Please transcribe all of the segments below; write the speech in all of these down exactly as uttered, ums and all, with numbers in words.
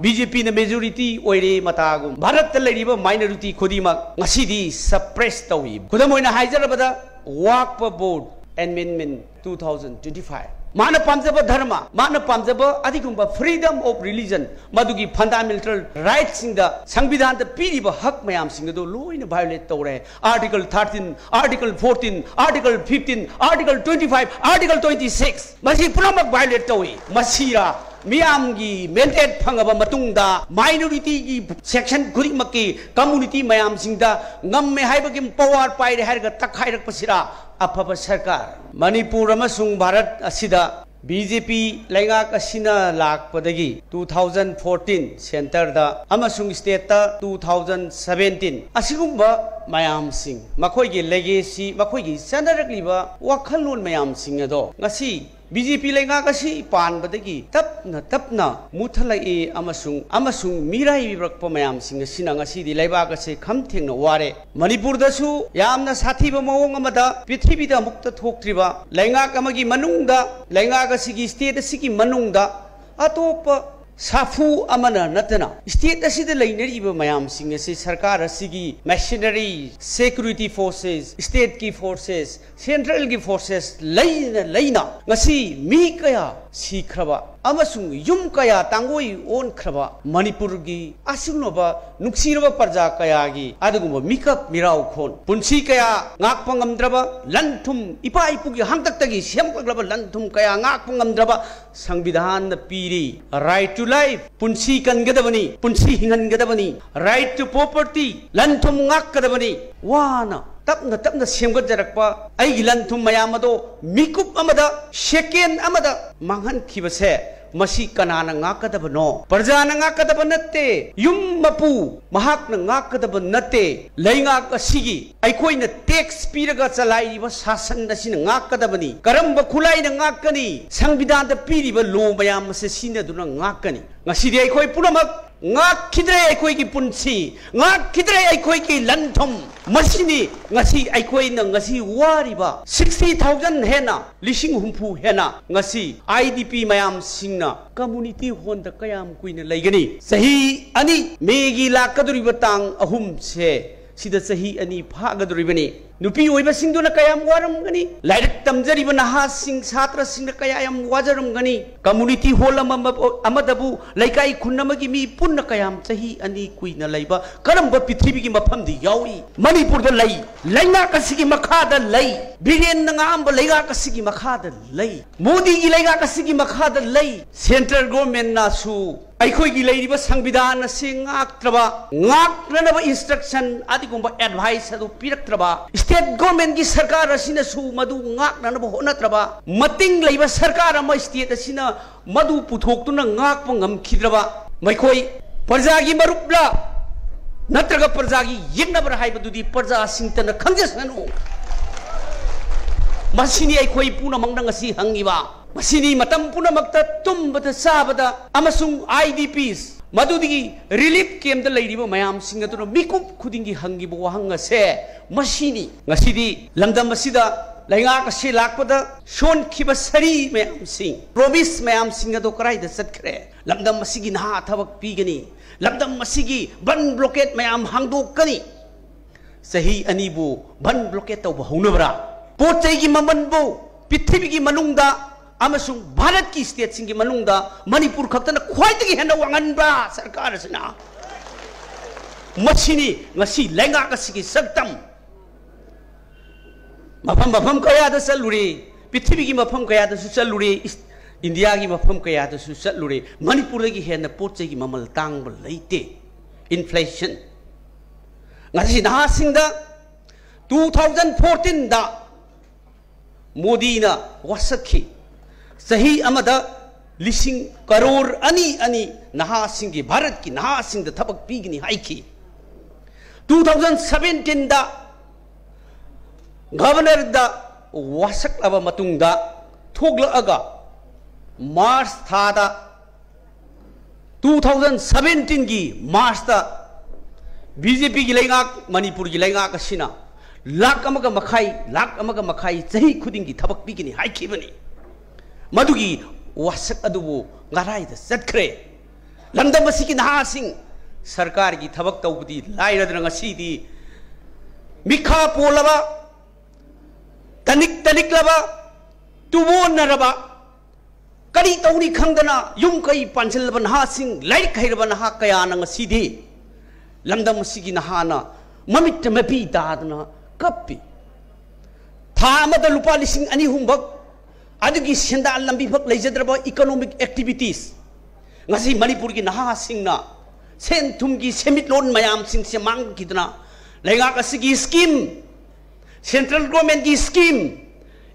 B J ꯄꯤꯅ majority ꯑꯣꯏꯔꯦ ꯃꯇꯥꯒꯨꯝ ꯚꯥꯔꯠꯇ ꯂꯩꯔꯤꯕ ꯃꯥꯏꯅꯣꯔꯤꯇꯤ ꯈꯨꯗꯤꯡꯃꯛ ꯉꯁꯤꯗꯤ ꯁꯄ꯭ꯔꯦꯁ ꯇꯧꯏ꯫ ꯈꯨꯗꯝ ꯑꯣꯏꯅ ꯍꯥꯏꯖꯔꯕꯗ, ꯋꯥꯛꯐ ꯕꯣꯔꯗ ꯑꯦꯃꯦꯟꯃꯦꯟ ꯇꯨ ꯊꯥꯎꯖꯟ ꯇ꯭ꯋꯦꯟꯇꯤ ꯐꯥꯏꯚ꯫ ꯃꯥꯅ ꯄꯥꯝꯖꯕ ꯙꯔꯃ, ꯃꯥꯅ ꯄꯥꯝꯖꯕ ꯑꯗꯨꯒꯨꯝꯕ ꯐ꯭ꯔꯤꯗꯝ ꯑꯣꯐ ꯔꯤꯂꯤꯖꯟ, ꯃꯗꯨꯒꯤ ꯐꯟꯗꯥꯃꯦꯟꯇꯦꯜ ꯔꯥꯏꯠꯁꯤꯡꯗ ꯁꯪꯕꯤꯙꯥꯟꯗ ꯄꯤꯔꯤꯕ ꯍꯛ ꯃꯌꯥꯝꯁꯤꯡ ꯑꯗꯨ ꯂꯣꯏꯅ ꯚꯥꯏꯑꯣꯂꯦꯠ ꯇꯧꯔꯦ꯫ Article thirteen, Article fourteen, Article fifteen, Article twenty five, Article twenty six, ꯃꯁꯤ ꯄꯨꯝꯅꯃꯛ ꯚꯥꯏꯑꯣꯂꯦꯠ ꯇꯧꯏ꯫ ꯃꯁꯤꯔꯥ ꯃꯤꯌꯥꯝꯒꯤ ꯃꯦꯟꯗꯦꯠ ꯐꯪꯉꯕ ꯃꯇꯨꯡꯗ ꯃꯥꯏꯅꯣꯔꯤꯇꯤꯒꯤ ꯁꯦꯛꯁꯟ ꯈꯨꯗꯤꯡꯃꯛꯀꯤ ꯀꯝꯃꯨꯅꯤꯇꯤ ꯃꯌꯥꯝꯁꯤꯡꯗ ꯉꯝꯃꯦ ꯍꯥꯏꯕꯒꯤ ꯄꯋꯥꯔ ꯄꯥꯏꯔꯦ ꯍꯥꯏꯔꯒ ꯇꯛꯈꯥꯏꯔꯛꯄꯁꯤꯔꯥ ꯑꯐꯕ ꯁꯔꯀꯥꯔ? ꯃꯅꯤꯄꯨꯔ ꯑꯃꯁꯨꯡ ꯚꯥꯔꯠ ꯑꯁꯤꯗ ꯕꯤ ꯖꯦ ꯄꯤ ꯂꯩꯉꯥꯛ ꯑꯁꯤꯅ ꯂꯥꯛꯄꯗꯒꯤ ꯇꯨ ꯊꯥꯎꯖꯟ ꯐꯣꯔꯇꯤꯟ ꯁꯦꯟꯇꯔꯗ ꯑꯃꯁꯨꯡ ꯁ꯭ꯇꯦꯠꯇ ꯇꯨ ꯊꯥꯎꯖꯟ ꯁꯚꯦꯟꯇꯤꯟ, ꯑꯁꯤꯒꯨꯝꯕ ꯃꯌꯥꯝꯁꯤꯡ, ꯃꯈꯣꯏꯒꯤ ꯂꯦꯒꯦꯁꯤ, ꯃꯈꯣꯏꯒꯤ ꯆꯠꯅꯔꯛꯂꯤꯕ ꯋꯥꯈꯜꯂꯣꯟ ꯃꯌꯥꯝꯁꯤꯡ ꯑꯗꯣ ꯉꯁꯤ ꯕꯤ ꯖꯦ ꯄꯤ ꯂꯩꯉꯥꯛ ꯑꯁꯤ ꯄꯥꯟꯕꯗꯒꯤ ꯇꯞꯅ ꯇꯞꯅ ꯃꯨꯊꯠꯂꯛꯏ ꯑꯃꯁꯨꯡ, ꯑꯃꯁꯨꯡ ꯃꯤꯔꯥꯏꯕꯤꯔꯛꯄ ꯃꯌꯥꯝꯁꯤꯡ ꯑꯁꯤꯅ ꯉꯁꯤꯗꯤ ꯂꯩꯕꯥꯛ ꯑꯁꯤ ꯈꯝ ꯊꯦꯡꯅ ꯋꯥꯔꯦ꯫ ꯃꯅꯤꯄꯨꯔꯗꯁꯨ ꯌꯥꯝꯅ ꯁꯥꯊꯤꯕ ꯃꯑꯣꯡ ꯑꯃꯗ ꯄ꯭ꯔꯤꯊꯤꯕꯤꯗ ꯑꯃꯨꯛꯇ ꯊꯣꯛꯇ꯭ꯔꯤꯕ ꯂꯩꯉꯥꯛ ꯑꯃꯒꯤ ꯃꯅꯨꯡꯗ, ꯂꯩꯉꯥꯛ ꯑꯁꯤꯒꯤ, ꯁ꯭ꯇꯦꯠ ꯑꯁꯤꯒꯤ ꯃꯅꯨꯡꯗ ꯑꯇꯣꯞꯄ ꯁꯥꯐꯨ ꯑꯃꯅ ꯅꯠꯇꯅ ꯁ꯭ꯇꯦꯠ ꯑꯁꯤꯗ ꯂꯩꯅꯔꯤꯕ ꯃꯌꯥꯝꯁꯤꯡ ꯑꯁꯤ ꯁꯔꯀꯥꯔ ꯑꯁꯤꯒꯤ ꯃꯦꯁꯤꯅꯔꯤ, ꯁꯦꯀ꯭ꯌꯨꯔꯤꯇꯤ ꯐꯣꯔꯁꯦꯁ, ꯁ꯭ꯇꯦꯠꯀꯤ ꯐꯣꯔꯁꯦꯁ, ꯁꯦꯟꯇ꯭ꯔꯦꯜꯒꯤ ꯐꯣꯔꯁꯦꯁ ꯂꯩꯅ ꯂꯩꯅ ꯉꯁꯤ ꯃꯤ ꯀꯌꯥ ꯁꯤꯈ꯭ꯔꯕ ꯑꯃꯁꯨꯡ ꯌꯨꯝ ꯀꯌꯥ ꯇꯥꯡꯒꯣꯏ ꯑꯣꯟꯈ꯭ꯔꯕ ꯃꯅꯤꯄꯨꯔꯒꯤ ꯑꯁꯤꯒꯨꯝꯂꯕ ꯅꯨꯡꯁꯤꯔꯕ ꯄ꯭ꯔꯖꯥ ꯀꯌꯥꯒꯤ ꯑꯗꯨꯒꯨꯝꯕ ꯃꯤꯀꯞ ꯃꯤꯔꯥꯎꯈꯣꯟ, ꯄꯨꯟꯁꯤ ꯀꯌꯥ ꯉꯥꯛꯄ ꯉꯝꯗ꯭ꯔꯕ, ꯂꯟ ꯊꯨꯝ ꯏꯄꯥ ꯏꯄꯨꯒꯤ ꯍꯥꯛꯇꯛꯇꯒꯤ ꯁꯦꯝꯒꯠꯂꯛꯂꯕ ꯂꯟ ꯊꯨꯝ ꯀꯌꯥ ꯉꯥꯛꯄ ꯉꯝꯗ꯭ꯔꯕ, ꯁꯪꯕꯤꯙꯥꯟꯅ ꯄꯤꯔꯤ right to life, ꯄꯨꯟꯁꯤ ꯀꯟꯒꯗꯕꯅꯤ, ꯄꯨꯟꯁꯤ ꯍꯤꯡꯍꯟꯒꯗꯕꯅꯤ, right to property, ꯂꯟ ꯊꯨꯝ ꯉꯥꯛꯀꯗꯕꯅꯤ꯫ ꯋꯥꯅ ꯇꯞꯅ ꯇꯞꯅ ꯁꯦꯝꯒꯠꯆꯔꯛꯄ ꯑꯩꯒꯤ ꯂꯟ ꯊꯨꯝ ꯃꯌꯥꯝ ꯑꯗꯣ ꯃꯤꯀꯨꯞ ꯑꯃꯗ, ꯁꯦꯀꯦꯟ ꯑꯃꯗ ꯃꯥꯡꯍꯟꯈꯤꯕꯁꯦ, ꯃꯁꯤ ꯀꯅꯥꯅ ꯉꯥꯛꯀꯗꯕꯅꯣ? ꯄ꯭ꯔꯖꯥꯅ ꯉꯥꯛꯀꯗꯕ ꯅꯠꯇꯦ꯫ ꯌꯨꯝ ꯃꯄꯨ ꯃꯍꯥꯛꯅ ꯉꯥꯛꯀꯗꯕ ꯅꯠꯇꯦ꯫ ꯂꯩꯉꯥꯛ ꯑꯁꯤꯒꯤ ꯑꯩꯈꯣꯏꯅ ꯇꯦꯛꯁ ꯄꯤꯔꯒ ꯆꯂꯥꯏꯔꯤꯕ ꯁꯥꯁꯟ ꯑꯁꯤꯅ ꯉꯥꯛꯀꯗꯕꯅꯤ꯫ ꯀꯔꯝꯕ ꯈꯨꯠꯂꯥꯏꯅ ꯉꯥꯛꯀꯅꯤ? ꯁꯪꯕꯤꯙꯥꯟꯗ ꯄꯤꯔꯤꯕ ꯂꯣ ꯃꯌꯥꯝ ꯑꯁꯤ ꯁꯤꯖꯤꯟꯅꯗꯨꯅ ꯉꯥꯛꯀꯅꯤ꯫ ꯉꯁꯤꯗꯤ ꯑꯩꯈꯣꯏ ꯄꯨꯝꯅꯃꯛ ꯉꯥꯛꯈꯤꯗ꯭ꯔꯦ ꯑꯩꯈꯣꯏꯒꯤ ꯄꯨꯟꯁꯤ, ꯉꯥꯛꯈꯤꯗ꯭ꯔꯦ ꯑꯩꯈꯣꯏꯒꯤ ꯂꯟ ꯊꯨꯝ꯫ ꯃꯁꯤꯅꯤ ꯉꯁꯤ ꯑꯩꯈꯣꯏꯅ ꯉꯁꯤ ꯋꯥꯔꯤꯕ꯫ Sixty thousand ꯍꯦꯟꯅ, ꯂꯤꯁꯤꯡ ꯍꯨꯝꯐꯨ ꯍꯦꯟꯅ ꯉꯁꯤ I D P ꯃꯌꯥꯝꯁꯤꯡꯅ community hall ꯗ ꯀꯌꯥꯝ ꯀꯨꯏꯅ ꯂꯩꯒꯅꯤ? ꯆꯍꯤ ꯑꯅꯤ, ꯃꯦꯒꯤ ꯂꯥꯛꯀꯗꯧꯔꯤꯕ ꯇꯥꯡ ꯑꯍꯨꯝꯁꯦ, ꯁꯤꯗ ꯆꯍꯤ ꯑꯅꯤ ꯐꯥꯒꯗꯧꯔꯤꯕꯅꯤ꯫ ꯅꯨꯄꯤ ꯑꯣꯏꯕꯁꯤꯡꯗꯨꯅ ꯀꯌꯥꯝ ꯋꯥꯔꯝꯒꯅꯤ? ꯂꯥꯏꯔꯤꯛ ꯇꯝꯖꯔꯤꯕ ꯅꯍꯥꯁꯤꯡ, ꯁꯥꯇ꯭ꯔꯁꯤꯡꯅ ꯀꯌꯥ ꯌꯥꯝ ꯋꯥꯖꯔꯝꯒꯅꯤ? Community hall ꯑꯃ, ꯑꯃꯗꯕꯨ ꯂꯩꯀꯥꯏ ꯈꯨꯟ ꯑꯃꯒꯤ ꯃꯤ ꯄꯨꯟꯅ ꯀꯌꯥꯝ ꯆꯍꯤ ꯑꯅꯤ ꯀꯨꯏꯅ ꯂꯩꯕ? ꯀꯔꯝꯕ ꯄ꯭ꯔꯤꯊꯤꯕꯤꯒꯤ ꯃꯐꯝꯗ ꯌꯥꯎꯔꯤ? ꯃꯅꯤꯄꯨꯔꯗ ꯂꯩ, ꯂꯩꯉꯥꯛ ꯑꯁꯤꯒꯤ ꯃꯈꯥꯗ ꯂꯩ, ꯕꯤꯔꯦꯟꯅ ꯉꯥꯛꯑꯝꯕ ꯂꯩꯉꯥꯛ ꯑꯁꯤꯒꯤ ꯃꯈꯥꯗ ꯂꯩ, ꯃꯣꯗꯤꯒꯤ ꯂꯩꯉꯥꯛ ꯑꯁꯤꯒꯤ ꯃꯈꯥꯗ ꯂꯩ꯫ Central Government ꯅꯁꯨ ꯑꯩꯈꯣꯏꯒꯤ ꯂꯩꯔꯤꯕ ꯁꯪꯕꯤꯙꯥꯟ ꯑꯁꯤ ꯉꯥꯛꯇ꯭ꯔꯕ, ꯉꯥꯛꯅꯅꯕ instruction ꯑꯗꯨꯒꯨꯝꯕ advice ꯑꯗꯨ ꯄꯤꯔꯛꯇ꯭ꯔꯕ, state government ꯀꯤ ꯁꯔꯀꯥꯔ ꯑꯁꯤꯅꯁꯨ ꯃꯗꯨ ꯉꯥꯛꯅꯅꯕ ꯍꯣꯠꯅꯗ꯭ꯔꯕ, ꯃꯇꯤꯡ ꯂꯩꯕ ꯁꯔꯀꯥꯔ ꯑꯃ state ꯑꯁꯤꯅ ꯃꯗꯨ ꯄꯨꯊꯣꯛꯇꯨꯅ ꯉꯥꯛꯄ ꯉꯝꯈꯤꯗ꯭ꯔꯕ, ꯃꯈꯣꯏ ꯄ꯭ꯔꯖꯥꯒꯤ ꯃꯔꯨꯞꯂ ꯅꯠꯇ꯭ꯔꯒ ꯄ꯭ꯔꯖꯥꯒꯤ ꯌꯦꯛꯅꯕ꯭ꯔꯥ ꯍꯥꯏꯕꯗꯨꯗꯤ ꯄ꯭ꯔꯖꯥꯁꯤꯡꯇꯅ ꯈꯪꯖꯁꯅꯨ꯫ ꯃꯁꯤꯅꯤ ꯑꯩꯈꯣꯏ ꯄꯨꯝꯅꯃꯛꯅ ꯉꯁꯤ ꯍꯪꯉꯤꯕ꯫ ꯃꯁꯤꯅꯤ ꯃꯇꯝ ꯄꯨꯝꯅꯃꯛꯇ ꯇꯨꯝꯕꯗ, ꯆꯥꯕꯗ ꯑꯃꯁꯨꯡ I D Ps, ꯃꯗꯨꯗꯒꯤ relief camp ꯇ ꯂꯩꯔꯤꯕ ꯃꯌꯥꯝꯁꯤꯡ ꯑꯗꯨꯅ ꯃꯤꯀꯨꯞ ꯈꯨꯗꯤꯡꯒꯤ ꯍꯪꯉꯤꯕ ꯋꯥꯍꯪ ꯑꯁꯦ ꯃꯁꯤꯅꯤ꯫ ꯉꯁꯤꯗꯤ ꯂꯝꯗꯝ ꯑꯁꯤꯗ ꯂꯩꯉꯥꯛ ꯑꯁꯤ ꯂꯥꯛꯄꯗ ꯁꯣꯟꯈꯤꯕ ꯁꯔꯤ ꯃꯌꯥꯝꯁꯤꯡ, promise ꯃꯌꯥꯝꯁꯤꯡ ꯑꯗꯣ ꯀꯗꯥꯏꯗ ꯆꯠꯈ꯭ꯔꯦ? ꯂꯝꯗꯝ ꯑꯁꯤꯒꯤ ꯅꯍꯥ ꯊꯕꯛ ꯄꯤꯒꯅꯤ, ꯂꯝꯗꯝ ꯑꯁꯤꯒꯤ ꯕꯟ blockade ꯃꯌꯥꯝ ꯍꯥꯡꯗꯣꯛꯀꯅꯤ꯫ ꯆꯍꯤ ꯑꯅꯤꯕꯨ ꯕꯟ blockade ꯇꯧꯕ ꯍꯧꯅꯕ꯭ꯔꯥ? ꯄꯣꯠ ꯆꯩꯒꯤ ꯃꯃꯜꯕꯨ ꯄ꯭ꯔꯤꯊꯤꯕꯤꯒꯤ ꯃꯅꯨꯡꯗ ꯑꯃꯁꯨꯡ ꯚꯥꯔꯠꯀꯤ state ꯁꯤꯡꯒꯤ ꯃꯅꯨꯡꯗ ꯃꯅꯤꯄꯨꯔ ꯈꯛꯇꯅ ꯈ꯭ꯋꯥꯏꯗꯒꯤ ꯍꯦꯟꯅ ꯋꯥꯡꯍꯟꯕ꯭ꯔꯥ ꯁꯔꯀꯥꯔ ꯑꯁꯤꯅ? ꯃꯁꯤꯅꯤ ꯉꯁꯤ ꯂꯩꯉꯥꯛ ꯑꯁꯤꯒꯤ ꯁꯛꯇꯝ꯫ ꯃꯐꯝ ꯃꯐꯝ ꯀꯌꯥꯗ ꯆꯠꯂꯨꯔꯦ, ꯄ꯭ꯔꯤꯊꯤꯕꯤꯒꯤ ꯃꯐꯝ ꯀꯌꯥꯗꯁꯨ ꯆꯠꯂꯨꯔꯦ, ꯏꯁ-, ꯏꯟꯗꯤꯌꯥꯒꯤ ꯃꯐꯝ ꯀꯌꯥꯗꯁꯨ ꯆꯠꯂꯨꯔꯦ, ꯃꯅꯤꯄꯨꯔꯗꯒꯤ ꯍꯦꯟꯅ ꯄꯣꯠ ꯆꯩꯒꯤ ꯃꯃꯜ ꯇꯥꯡꯕ ꯂꯩꯇꯦ꯫ Inflation꯫ ꯉꯁꯤ ꯅꯍꯥꯁꯤꯡꯗ two thousand fourteen ꯗ ꯃꯣꯗꯤꯅ ꯋꯥꯁꯛꯈꯤ, ꯆꯍꯤ ꯑꯃꯗ ꯂꯤꯁꯤꯡ ꯀꯔꯣꯔ ꯑꯅꯤ ꯑꯅꯤ ꯅꯍꯥꯁꯤꯡꯒꯤ, ꯚꯥꯔꯠꯀꯤ ꯅꯍꯥꯁꯤꯡꯗ ꯊꯕꯛ ꯄꯤꯒꯅꯤ ꯍꯥꯏꯈꯤ꯫ Two thousand seventeen ꯗ governor ꯗ ꯋꯥꯁꯛꯂꯕ ꯃꯇꯨꯡꯗ ꯊꯣꯛꯂꯛꯑꯒ March ꯊꯥꯗ ꯇꯨ ꯊꯥꯎꯖꯟ ꯁꯕꯦꯟꯇꯤꯟꯒꯤ ꯃꯥꯔꯁꯇ ꯕꯤ ꯖꯦ ꯄꯤꯒꯤ ꯂꯩꯉꯥꯛ, ꯃꯅꯤꯄꯨꯔꯒꯤ ꯂꯩꯉꯥꯛ ꯑꯁꯤꯅ ꯂꯥꯛ ꯑꯃꯒ ꯃꯈꯥꯏ, ꯂꯥꯛ ꯑꯃꯒ ꯃꯈꯥꯏ ꯆꯍꯤ ꯈꯨꯗꯤꯡꯒꯤ ꯊꯕꯛ ꯄꯤꯒꯅꯤ ꯍꯥꯏꯈꯤꯕꯅꯤ꯫ ꯃꯗꯨꯒꯤ ꯋꯥꯁꯛ ꯑꯗꯨꯕꯨ ꯉꯔꯥꯏꯗ ꯆꯠꯈ꯭ꯔꯦ꯫ ꯂꯝꯗꯝ ꯑꯁꯤꯒꯤ ꯅꯍꯥꯁꯤꯡ ꯁꯔꯀꯥꯔꯒꯤ ꯊꯕꯛ ꯇꯧꯕꯗꯤ ꯂꯥꯏꯔꯗꯅ ꯉꯁꯤꯗꯤ ꯃꯤꯈꯥ ꯄꯣꯜꯂꯕ, ꯇꯅꯤꯛ ꯇꯅꯤꯛꯂꯕ, ꯇꯨꯕꯣꯟꯅꯔꯕ, ꯀꯔꯤ ꯇꯧꯅꯤ ꯈꯪꯗꯅ ꯌꯨꯝ ꯀꯩ ꯄꯥꯟꯁꯤꯜꯂꯕ ꯅꯍꯥꯁꯤꯡ, ꯂꯥꯏꯔꯤꯛ ꯍꯩꯔꯕ ꯅꯍꯥ ꯀꯌꯥꯅ ꯉꯁꯤꯗꯤ ꯂꯝꯗꯝ ꯑꯁꯤꯒꯤ ꯅꯍꯥꯅ ꯃꯃꯤꯠꯇ ꯃꯄꯤ ꯇꯥꯗꯅ ꯀꯞꯄꯤ꯫ ꯊꯥ ꯑꯃꯗ ꯂꯨꯄꯥ ꯂꯤꯁꯤꯡ ꯑꯅꯤ ꯑꯍꯨꯝꯕꯛ ꯑꯗꯨꯒꯤ ꯁꯦꯟꯗꯥꯟ ꯂꯝꯕꯤꯈꯛ ꯂꯩꯖꯗ꯭ꯔꯕ economic activities, ꯉꯁꯤ ꯃꯅꯤꯄꯨꯔꯒꯤ ꯅꯍꯥꯁꯤꯡꯅ ꯁꯦꯟ ꯊꯨꯝꯒꯤ ꯁꯦꯟꯃꯤꯠꯂꯣꯟ ꯃꯌꯥꯝꯁꯤꯡꯁꯦ ꯃꯥꯡꯈꯤꯗꯅ, ꯂꯩꯉꯥꯛ ꯑꯁꯤꯒꯤ scheme, central governmentꯀꯤ scheme,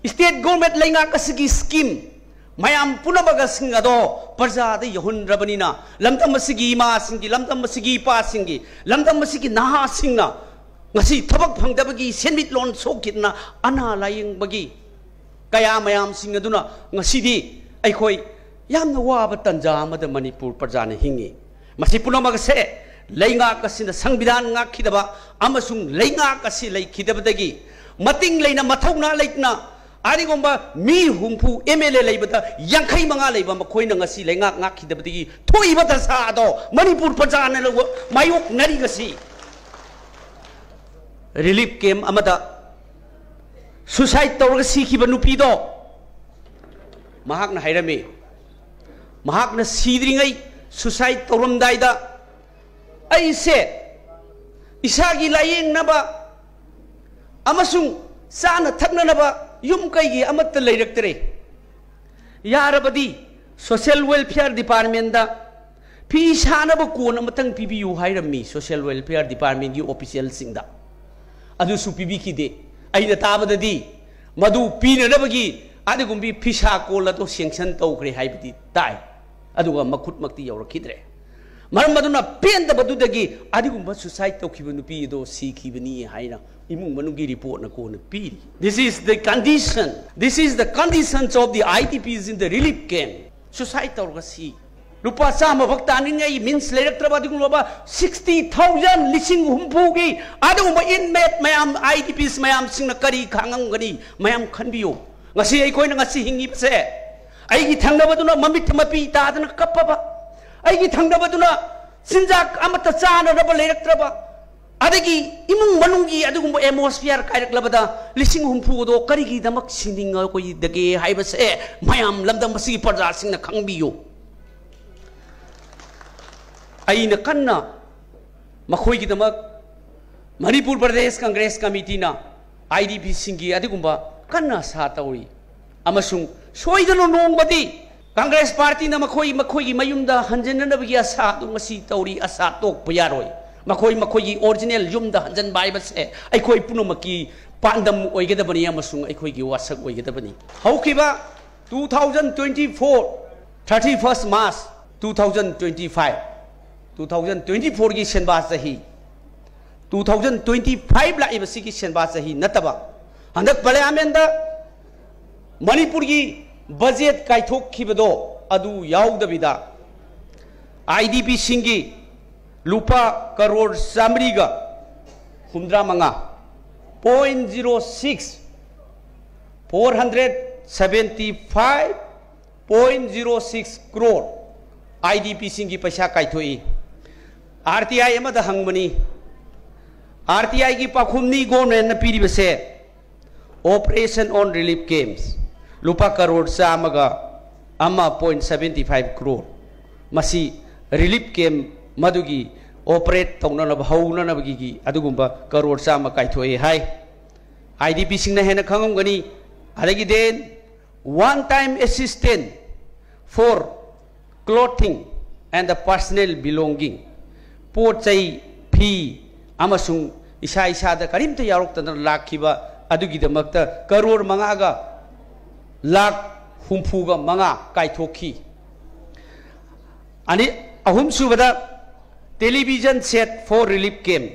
state government ꯂꯩꯉꯥꯛ ꯑꯁꯤꯒꯤ scheme ꯃꯌꯥꯝ ꯄꯨꯝꯅꯃꯛ ꯑꯁꯤꯡ ꯑꯗꯣ ꯄ꯭ꯔꯖꯥꯗ ꯌꯧꯍꯟꯗ꯭ꯔꯕꯅꯤꯅ, ꯂꯝꯗꯝ ꯑꯁꯤꯒꯤ ꯏꯃꯥꯁꯤꯡꯒꯤ, ꯂꯝꯗꯝ ꯑꯁꯤꯒꯤ ꯏꯄꯥꯁꯤꯡꯒꯤ, ꯂꯝꯗꯝ ꯑꯁꯤꯒꯤ ꯅꯍꯥꯁꯤꯡꯅ ꯉꯁꯤ ꯊꯕꯛ ꯐꯪꯗꯕꯒꯤ ꯁꯦꯟꯃꯤꯠꯂꯣꯟ ꯁꯣꯛꯈꯤꯗꯅ ꯑꯅꯥ ꯂꯥꯌꯦꯡꯕꯒꯤ ꯀꯌꯥ ꯃꯌꯥꯝꯁꯤꯡ ꯑꯗꯨꯅ ꯉꯁꯤꯗꯤ ꯑꯩꯈꯣꯏ ꯌꯥꯝꯅ ꯋꯥꯕ ꯇꯟꯖꯥ ꯑꯃꯗ ꯃꯅꯤꯄꯨꯔ ꯄ꯭ꯔꯖꯥꯅ ꯍꯤꯡꯉꯤ꯫ ꯃꯁꯤ ꯄꯨꯝꯅꯃꯛ ꯑꯁꯦ ꯂꯩꯉꯥꯛ ꯑꯁꯤꯅ ꯁꯪꯕꯤꯙꯥꯟ ꯉꯥꯛꯈꯤꯗꯕ ꯑꯃꯁꯨꯡ ꯂꯩꯉꯥꯛ ꯑꯁꯤ ꯂꯩꯈꯤꯗꯕꯗꯒꯤ, ꯃꯇꯤꯡ ꯂꯩꯅ, ꯃꯊꯧꯅꯥ ꯂꯩꯇꯅ, ꯑꯗꯨꯒꯨꯝꯕ ꯃꯤ ꯍꯨꯝꯐꯨ ꯑꯦꯝ ꯑꯦꯜ ꯑꯦ ꯂꯩꯕꯗ ꯌꯥꯡꯈꯩ ꯃꯉꯥ ꯂꯩꯕ ꯃꯈꯣꯏꯅ ꯉꯁꯤ ꯂꯩꯉꯥꯛ ꯉꯥꯛꯈꯤꯗꯕꯗꯒꯤ ꯊꯣꯛꯏꯕ ꯗꯁꯥ ꯑꯗꯣ ꯃꯅꯤꯄꯨꯔ ꯄ꯭ꯔꯖꯥꯅ ꯂꯧꯕ ꯃꯥꯌꯣꯛꯅꯔꯤ꯫ ꯉꯁꯤ ꯔꯤꯂꯤꯐ ꯀꯦꯝꯞ ꯑꯃꯗ suicide ꯇꯧꯔꯒ ꯁꯤꯈꯤꯕ ꯅꯨꯄꯤꯗꯣ, ꯃꯍꯥꯛꯅ ꯍꯥꯏꯔꯝꯃꯤ, ꯃꯍꯥꯛꯅ ꯁꯤꯗ꯭ꯔꯤꯉꯩ, suicide ꯇꯧꯔꯝꯗꯥꯏꯗ, "ꯑꯩꯁꯦ ꯏꯁꯥꯒꯤ ꯂꯥꯌꯦꯡꯅꯕ ꯑꯃꯁꯨꯡ ꯆꯥꯅ ꯊꯛꯅꯅꯕ ꯌꯨꯝ ꯀꯩꯒꯤ ꯑꯃꯠꯇ ꯂꯩꯔꯛꯇ꯭ꯔꯦ꯫ ꯌꯥꯔꯕꯗꯤ social welfare departmentꯗ ꯐꯤ ꯁꯥꯅꯕ ꯀꯣꯟ ꯑꯃꯇꯪ ꯄꯤꯕꯤꯌꯨ" ꯍꯥꯏꯔꯝꯃꯤ social welfare departmentꯀꯤ officialꯁꯤꯡꯗ꯫ ꯑꯗꯨꯁꯨ ꯄꯤꯕꯤꯈꯤꯗꯦ꯫ ꯑꯩꯅ ꯇꯥꯕꯗꯗꯤ ꯃꯗꯨ ꯄꯤꯅꯅꯕꯒꯤ ꯑꯗꯨꯒꯨꯝꯕꯤ ꯐꯤꯁꯥ ꯀꯣꯜ ꯑꯗꯨ sanction ꯇꯧꯈ꯭ꯔꯦ ꯍꯥꯏꯕꯗꯤ ꯇꯥꯏ, ꯑꯗꯨꯒ ꯃꯈꯨꯠꯃꯛꯇꯤ ꯌꯧꯔꯛꯈꯤꯗ꯭ꯔꯦ꯫ ꯃꯔꯝ ꯑꯗꯨꯅ ꯄꯦꯟꯗꯕꯗꯨꯗꯒꯤ ꯑꯗꯨꯒꯨꯝꯕ suicide ꯇꯧꯈꯤꯕ ꯅꯨꯄꯤ ꯑꯗꯨ ꯁꯤꯈꯤꯕꯅꯤ ꯍꯥꯏꯅ ꯏꯃꯨꯡ ꯃꯅꯨꯡꯒꯤ ꯔꯤꯄꯣꯔꯠꯅ ꯀꯣꯟꯅ ꯄꯤꯔꯤ꯫ This is the condition, this is the conditions of the I D Ps in the relief camp. Suicide ꯇꯧꯔꯒ ꯁꯤ꯫ ꯂꯨꯄꯥ ꯆꯥꯝꯃ ꯐꯛ ꯇꯥꯅꯤꯡꯉꯥꯏ means ꯂꯩꯔꯛꯇ꯭ꯔꯕ ꯑꯗꯨꯒꯨꯝꯂꯕ sixty thousand, ꯂꯤꯁꯤꯡ ꯍꯨꯝꯐꯨꯒꯤ ꯑꯗꯨꯒꯨꯝꯕ inmate ꯃꯌꯥꯝ, I D Ps ꯃꯌꯥꯝꯁꯤꯡꯅ ꯀꯔꯤ ꯈꯥꯡꯉꯝꯒꯅꯤ? ꯃꯌꯥꯝ ꯈꯟꯕꯤꯌꯨ꯫ ꯉꯁꯤ ꯑꯩꯈꯣꯏꯅ ꯉꯁꯤ ꯍꯤꯡꯉꯤꯕꯁꯦ, ꯑꯩꯒꯤ ꯊꯪꯅꯕꯗꯨꯅ ꯃꯃꯤꯠ ꯃꯄꯤ ꯇꯥꯗꯅ ꯀꯞꯄꯕ, ꯑꯩꯒꯤ ꯊꯪꯅꯕꯗꯨꯅ ꯆꯤꯟꯖꯥꯛ ꯑꯃꯠꯇ ꯆꯥꯅꯅꯕ ꯂꯩꯔꯛꯇ꯭ꯔꯕ, ꯑꯗꯒꯤ ꯏꯃꯨꯡ ꯃꯅꯨꯡꯒꯤ ꯑꯗꯨꯒꯨꯝꯕ atmosphere ꯀꯥꯏꯔꯛꯂꯕꯗ ꯂꯤꯁꯤꯡ ꯍꯨꯝꯐꯨ ꯑꯗꯣ ꯀꯔꯤꯒꯤꯗꯃꯛ ꯁꯤꯅꯤꯡꯉꯛꯑꯣꯏꯗꯒꯦ ꯍꯥꯏꯕꯁꯦ ꯃꯌꯥꯝ ꯂꯝꯗꯝ ꯑꯁꯤꯒꯤ ꯄ꯭ꯔꯖꯥꯁꯤꯡꯅ ꯈꯪꯕꯤꯌꯨ꯫ ꯑꯩꯅ ꯀꯟꯅ ꯃꯈꯣꯏꯒꯤꯗꯃꯛ ꯃꯅꯤꯄꯨꯔ ꯄ꯭ꯔꯗꯦꯁ ꯀꯪꯒ꯭ꯔꯦꯁ ꯀꯃꯤꯇꯤꯅ I D Pꯁꯤꯡꯒꯤ ꯑꯗꯨꯒꯨꯝꯕ ꯀꯟꯅ ꯑꯁꯥ ꯇꯧꯔꯤ꯫ ꯑꯃꯁꯨꯡ ꯁꯣꯏꯗꯅ ꯅꯣꯡꯃꯗꯤ ꯀꯪꯒ꯭ꯔꯦꯁ ꯄꯥꯔꯇꯤꯅ ꯃꯈꯣꯏ ꯃꯈꯣꯏꯒꯤ ꯃꯌꯨꯝꯗ ꯍꯟꯖꯤꯟꯅꯅꯕꯒꯤ ꯑꯁꯥ ꯑꯗꯨ ꯉꯁꯤ ꯇꯧꯔꯤ꯫ ꯑꯁꯥ ꯇꯣꯛꯄ ꯌꯥꯔꯣꯏ꯫ ꯃꯈꯣꯏ ꯃꯈꯣꯏꯒꯤ original ꯌꯨꯝꯗ ꯍꯟꯖꯤꯟꯕ ꯍꯥꯏꯕꯁꯦ ꯑꯩꯈꯣꯏ ꯄꯨꯝꯅꯃꯛꯀꯤ ꯄꯥꯟꯗꯝ ꯑꯣꯏꯒꯗꯕꯅꯤ ꯑꯃꯁꯨꯡ ꯑꯩꯈꯣꯏꯒꯤ ꯋꯥꯁꯛ ꯑꯣꯏꯒꯗꯕꯅꯤ꯫ ꯍꯧꯈꯤꯕ two thousand twenty-four, thirty-first March two thousand twenty-five, two thousand twenty-fourꯒꯤ ꯁꯦꯟꯕꯥ ꯆꯍꯤ, two thousand twenty-five ꯂꯥꯛꯏꯕꯁꯤꯒꯤ ꯁꯦꯟꯕꯥ ꯆꯍꯤ ꯅꯠꯇꯕ, ꯍꯟꯗꯛ ꯄꯥꯔꯂꯤꯌꯥꯃꯦꯟꯗ ꯃꯅꯤꯄꯨꯔꯒꯤ ꯕꯖꯦꯠ ꯀꯥꯏꯊꯣꯛꯈꯤꯕꯗꯣ ꯑꯗꯨ ꯌꯥꯎꯗꯕꯤꯗ I D Pꯁꯤꯡꯒꯤ ꯂꯨꯄꯥ ꯀꯔꯣꯔ ꯆꯥꯃꯔꯤꯒ ꯍꯨꯝꯗ꯭ꯔꯥ ꯃꯉꯥ, point zero six, four hundred seventy five point zero six crore I D Pꯁꯤꯡꯒꯤ ꯄꯩꯁꯥ ꯀꯥꯏꯊꯣꯛꯏ꯫ R T I ꯑꯃꯗ ꯍꯪꯕꯅꯤ, R T Iꯒꯤ ꯄꯥꯎꯈꯨꯝꯅꯤ governmentꯅ ꯄꯤꯔꯤꯕꯁꯦ, Operation on relief camps ꯂꯨꯄꯥ ꯀꯔꯣꯔ ꯆꯥꯝꯃꯒ ꯑꯃ point seventy five crore, ꯃꯁꯤ relief camp ꯃꯗꯨꯒꯤ operate ꯇꯧꯅꯅꯕ ꯍꯧꯅꯅꯕꯒꯤ ꯑꯗꯨꯒꯨꯝꯕ ꯀꯔꯣꯔ ꯆꯥꯝꯃ ꯀꯥꯏꯊꯣꯛꯑꯦ ꯍꯥꯏ꯫ I D Pꯁꯤꯡꯅ ꯍꯦꯟꯅ ꯈꯪꯉꯝꯒꯅꯤ꯫ ꯑꯗꯒꯤ then one time assistance for clothing and the personal belonging, ꯄꯣꯠ ꯆꯩ, ꯐꯤ ꯑꯃꯁꯨꯡ ꯏꯁꯥ ꯏꯁꯥꯗ ꯀꯔꯤꯝꯇ ꯌꯥꯎꯔꯛꯇꯗꯅ ꯂꯥꯛꯈꯤꯕ ꯑꯗꯨꯒꯤꯗꯃꯛꯇ ꯀꯔꯣꯔ ꯃꯉꯥꯒ ꯂꯥꯈ ꯍꯨꯝꯐꯨꯒ ꯃꯉꯥ ꯀꯥꯏꯊꯣꯛꯈꯤ꯫ ꯑꯅꯤ, ꯑꯍꯨꯝꯁꯨꯕꯗ television set for relief camp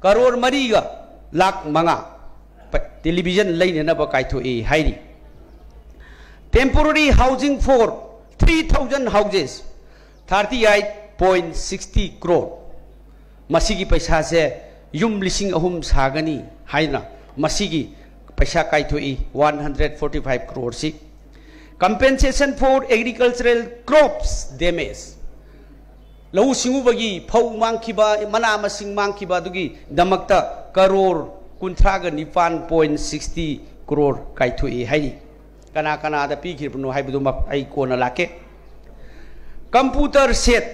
crore ꯃꯔꯤꯒ ꯂꯥꯈ ꯃꯉꯥ ꯄ-, television ꯂꯩꯅꯅꯕ ꯀꯥꯏꯊꯣꯛꯏ ꯍꯥꯏꯔꯤ꯫ Temporary housing for three thousand houses, thirty eight point sixty crore, ꯃꯁꯤꯒꯤ ꯄꯩꯁꯥꯁꯦ ꯌꯨꯝ ꯂꯤꯁꯤꯡ ꯑꯍꯨꯝ ꯁꯥꯒꯅꯤ ꯍꯥꯏꯅ ꯃꯁꯤꯒꯤ ꯄꯩꯁꯥ ꯀꯥꯏꯊꯣꯛꯏ, one hundred forty five crore ꯁꯤ꯫ Compensation for agricultural crops damage, ꯂꯧꯎ ꯁꯤꯡꯎꯕꯒꯤ ꯐꯧ ꯃꯥꯡꯈꯤꯕ, ꯃꯅꯥ ꯃꯁꯤꯡ ꯃꯥꯡꯈꯤꯕ ꯑꯗꯨꯒꯤꯗꯃꯛꯇ ꯀꯔꯣꯔ ꯀꯨꯟꯊ꯭ꯔꯥꯒ ꯅꯤꯄꯥꯟ point sixty crore ꯀꯥꯏꯊꯣꯛꯏ ꯍꯥꯏꯔꯤ꯫ ꯀꯅꯥ ꯀꯅꯥꯗ ꯄꯤꯈꯤꯕꯅꯣ ꯍꯥꯏꯕꯗꯨꯃꯛ ꯑꯩ ꯀꯣꯟꯅ ꯂꯥꯛꯀꯦ꯫ Computer set,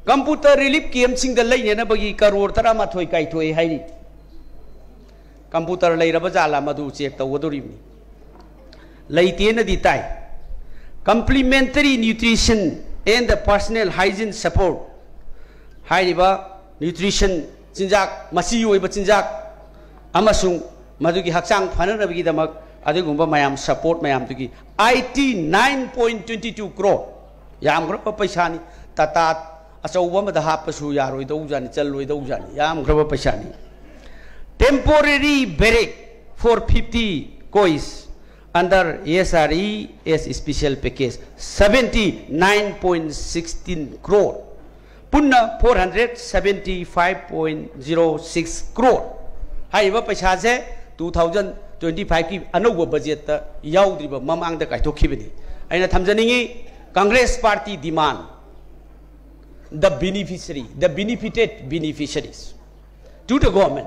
computer relief camp ꯁꯤꯡꯗ ꯂꯩꯅꯅꯕꯒꯤ ꯀꯔꯣꯔ ꯇꯔꯥꯃꯥꯊꯣꯏ ꯀꯥꯏꯊꯣꯛꯏ ꯍꯥꯏꯔꯤ꯫ Computer ꯂꯩꯔꯕ ꯖꯥꯠꯂꯥ, ꯃꯗꯨ check ꯇꯧꯒꯗꯧꯔꯤꯕꯅꯤ꯫ ꯂꯩꯇꯦꯅꯗꯤ ꯇꯥꯏ꯫ Complementary nutrition and the personal hygiene support, ꯍꯥꯏꯔꯤꯕ nutrition, ꯆꯤꯟꯖꯥꯛ, ꯃꯆꯤ ꯑꯣꯏꯕ ꯆꯤꯟꯖꯥꯛ ꯑꯃꯁꯨꯡ ꯃꯗꯨꯒꯤ ꯍꯛꯆꯥꯡ ꯐꯅꯅꯕꯒꯤꯗꯃꯛ ꯑꯗꯨꯒꯨꯝꯕ ꯃꯌꯥꯝ, support ꯃꯌꯥꯝꯗꯨꯒꯤ eighty nine point twenty two crore, ꯌꯥꯝꯈ꯭ꯔꯕ ꯄꯩꯁꯥꯅꯤ꯫ Tata ꯑꯆꯧꯕ ꯑꯃꯗ ꯍꯥꯞꯄꯁꯨ ꯌꯥꯔꯣꯏꯗꯧꯖꯥꯠꯅꯤ, ꯆꯜꯂꯣꯏꯗꯧꯖꯥꯠꯅꯤ, ꯌꯥꯝꯈ꯭ꯔꯕ ꯄꯩꯁꯥꯅꯤ꯫ Temporary barrack for fifty cois under S R E S special package, seventy nine point sixteen crore, ꯄꯨꯟꯅ four hundred seventy five point zero six crore꯫ ꯍꯥꯏꯔꯤꯕ ꯄꯩꯁꯥꯁꯦ two thousand twenty five ꯀꯤ ꯑꯅꯧꯕ budget ꯇ ꯌꯥꯎꯗ꯭ꯔꯤꯕ, ꯃꯃꯥꯡꯗ ꯀꯥꯏꯊꯣꯛꯈꯤꯕꯅꯤ꯫ ꯑꯩꯅ ꯊꯝꯖꯅꯤꯡꯉꯤ, Congress party demand the beneficiary, the benefited beneficiaries to the government.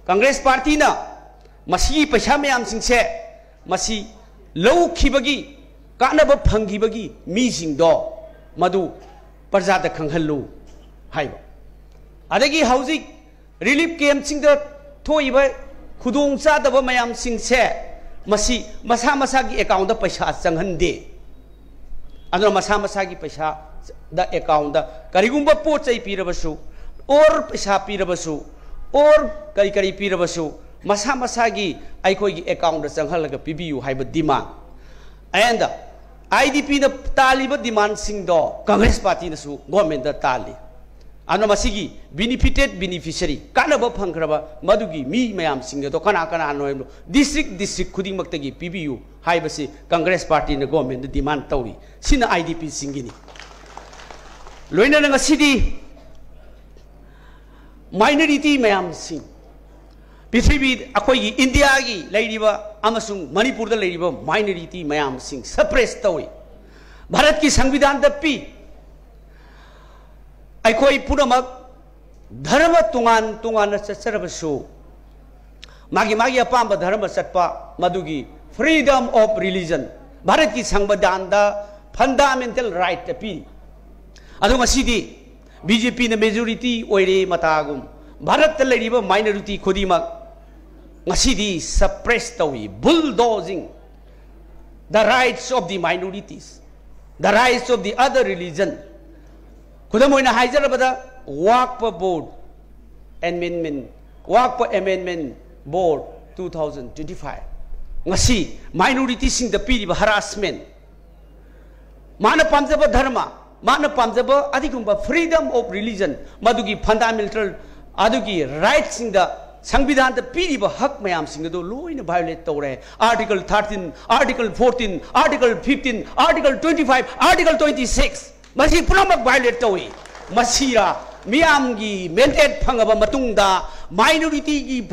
Congress party ꯅ ꯃꯁꯤꯒꯤ ꯄꯩꯁꯥ ꯃꯌꯥꯝꯁꯤꯡꯁꯦ, ꯃꯁꯤ ꯂꯧꯈꯤꯕꯒꯤ, ꯀꯥꯟꯅꯕ ꯐꯪꯈꯤꯕꯒꯤ ꯃꯤꯁꯤꯡꯗꯣ ꯃꯗꯨ ꯄ꯭ꯔꯖꯥꯗ ꯈꯪꯍꯜꯂꯨ ꯍꯥꯏꯕ꯫ ꯑꯗꯒꯤ ꯍꯧꯖꯤꯛ relief camp ꯁꯤꯡꯗ ꯊꯣꯛꯏꯕ ꯈꯨꯗꯣꯡ ꯆꯥꯗꯕ ꯃꯌꯥꯝꯁꯤꯡꯁꯦ, ꯃꯁꯤ ꯃꯁꯥ ꯃꯁꯥꯒꯤ account ꯇ ꯄꯩꯁꯥ ꯆꯪꯍꯟꯗꯦ꯫ ꯑꯗꯨꯅ ꯃꯁꯥ ꯃꯁꯥꯒꯤ ꯄꯩꯁꯥꯗ, account ꯇ ꯀꯔꯤꯒꯨꯝꯕ ꯄꯣꯠ ꯆꯩ ꯄꯤꯔꯕꯁꯨ, or ꯄꯩꯁꯥ ꯄꯤꯔꯕꯁꯨ, or ꯀꯔꯤ ꯀꯔꯤ ꯄꯤꯔꯕꯁꯨ, ꯃꯁꯥ ꯃꯁꯥꯒꯤ ꯑꯩꯈꯣꯏꯒꯤ account ꯇ ꯆꯪꯍꯜꯂꯒ ꯄꯤꯕꯤꯌꯨ ꯍꯥꯏꯕ demand꯫ And I D P ꯅ ꯇꯥꯜꯂꯤꯕ demand ꯁꯤꯡꯗꯣ Congress party ꯅꯁꯨ government ꯇ ꯇꯥꯜꯂꯤ꯫ ꯑꯗꯨꯅ ꯃꯁꯤꯒꯤ benefited beneficiary, ꯀꯥꯟꯅꯕ ꯐꯪꯈ꯭ꯔꯕ ꯃꯗꯨꯒꯤ ꯃꯤ ꯃꯌꯥꯝꯁꯤꯡ ꯑꯗꯣ ꯀꯅꯥ ꯀꯅꯥꯅꯣ ꯍꯥꯏꯕꯗꯣ district district ꯈꯨꯗꯤꯡꯃꯛꯇꯒꯤ ꯄꯤꯕꯤꯌꯨ ꯍꯥꯏꯕꯁꯤ Congress party ꯅ government ꯇ demand ꯇꯧꯔꯤ꯫ ꯁꯤꯅ I D P ꯁꯤꯡꯒꯤꯅꯤ꯫ ꯂꯣꯏꯅꯅ ꯉꯁꯤꯗꯤ minority ꯃꯌꯥꯝꯁꯤꯡ, ꯄ꯭ꯔꯤꯊꯤꯕꯤ, ꯑꯩꯈꯣꯏꯒꯤ ꯏꯟꯗꯤꯌꯥꯒꯤ ꯂꯩꯔꯤꯕ ꯑꯃꯁꯨꯡ ꯃꯅꯤꯄꯨꯔꯗ ꯂꯩꯔꯤꯕ minority ꯃꯌꯥꯝꯁꯤꯡ suppress ꯇꯧꯏ, ꯚꯥꯔꯠꯀꯤ ꯁꯪꯕꯤꯙꯥꯟꯗ ꯄꯤ꯫ ꯑꯩꯈꯣꯏ ꯄꯨꯝꯅꯃꯛ ꯙꯔꯃ ꯇꯣꯉꯥꯟ ꯇꯣꯉꯥꯟꯅ ꯆꯠꯆꯔꯕꯁꯨ, ꯃꯥꯒꯤ ꯃꯥꯒꯤ ꯑꯄꯥꯝꯕ ꯙꯔꯃ ꯆꯠꯄ, ꯃꯗꯨꯒꯤ freedom of religion ꯚꯥꯔꯠꯀꯤ ꯁꯪꯕꯤꯙꯥꯟꯗ fundamental right ꯄꯤ꯫ ꯑꯗꯣ ꯉꯁꯤꯗꯤ ꯕꯤ ꯖꯦ ꯄꯤꯅ majority ꯑꯣꯏꯔꯦ ꯃꯇꯥꯒꯨꯝ, ꯚꯥꯔꯠꯇ ꯂꯩꯔꯤꯕ minority ꯈꯨꯗꯤꯡꯃꯛ ꯉꯁꯤꯗꯤ suppress ꯇꯧꯏ, bulldozing the rights of the minorities, the rights of the other religion. ꯈꯨꯗꯝ ꯑꯣꯏꯅ ꯍꯥꯏꯖꯔꯕꯗ, ꯋꯥꯛꯐ board amendment, ꯋꯥꯛꯐ amendment board two thousand twenty five, ꯉꯁꯤ minority ꯁꯤꯡꯗ ꯄꯤꯔꯤꯕ harassment, ꯃꯥꯅ ꯄꯥꯝꯖꯕ ꯙꯔꯃ, ꯃꯥꯅ ꯄꯥꯝꯖꯕ ꯑꯗꯨꯒꯨꯝꯕ freedom of religion, ꯃꯗꯨꯒꯤ fundamental ꯑꯗꯨꯒꯤ right ꯁꯤꯡꯗ ꯁꯪꯕꯤꯙꯥꯟꯗ ꯄꯤꯔꯤꯕ ꯍꯛ ꯃꯌꯥꯝꯁꯤꯡ ꯑꯗꯨ ꯂꯣꯏꯅ violate ꯇꯧꯔꯦ꯫ Article thirteen, Article fourteen, Article fifteen, Article twenty five, Article twenty six, ꯃꯁꯤ ꯄꯨꯝꯅꯃꯛ violate ꯇꯧꯏ꯫ ꯃꯁꯤꯔ ꯃꯤꯌꯥꯝꯒꯤ mandate ꯐꯪꯉꯕ ꯃꯇꯨꯡꯗ minority ꯒꯤ